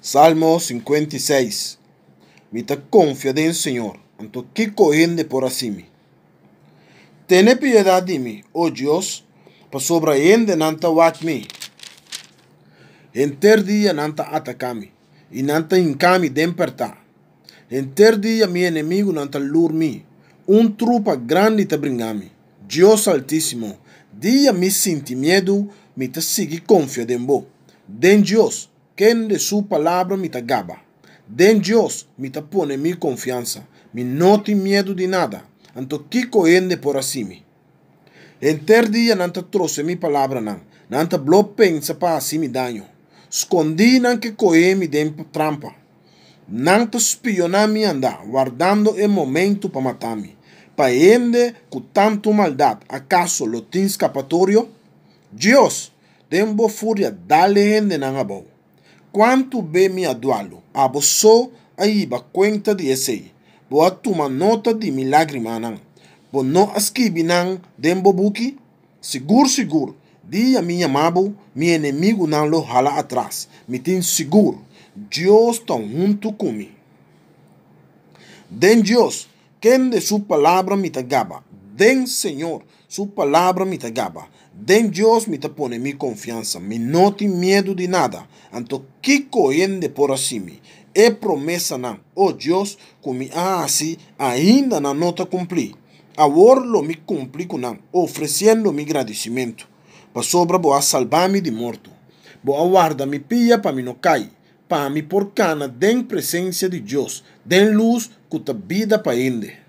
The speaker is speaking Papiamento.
Salmo 56 Mi ta konfia den Señor, anto kiko hende por hasi mi? Tene piedat di mi, o Dios, pasobra hendenan ta wak mi. Henter dia nan ta ataká mi, i nan ta hinká mi den pèrtá. Henter dia mi enemigunan ta lur mi, un trupa grandi ta bringa mi. Dios Altísimo, dia mi sinti miedu, mi ta sigui konfia den bo. Den Dios, kende su palabra mi ta gaba. Den Dios mi ta pone mi konfiansa, mi no tin miedu di nada. Anto kiko hende por hasi mi? Henter dia nan ta trose mi palabranan, nan ta blo pensa pa hasi mi daño. Skondí nan ke kohe mi den trampa. Nan ta spioná mi andá, wardando e momentu pa mata mi. Pa hende ku tantu maldat, akaso lo tin skapatorio? Dios, den bo furia dal e hendenan abou. Kuantu be mi a dualu, abo so a hiba kuenta di esei. Bo a tuma nota di mi lágrimanan. Bo no a skibi nan den bo buki? Sigur sigur, dia mi yama bo, mi enemigunan lo hala atras. Mi tin sigur, Dios ta huntu ku mi. Den Dios, kende su palabra mi ta gaba. Den Señor su palabra mi ta gaba. Den Dios mi ta pone mi konfiansa. Mi no tin miedu di nada. Anto kiko hende por hasi mi? E promesanan, o Dios, ku mi a hasi, ainda nan no ta kumplí. Awor lo mi kumpli ku nan, ofresiendo mi gradisimentu, pasobra bo a salba mi di morto. Bo a warda mi pia pa mi no kai, pa mi por kana den presensia di Dios, den lus ku ta bida pa hende.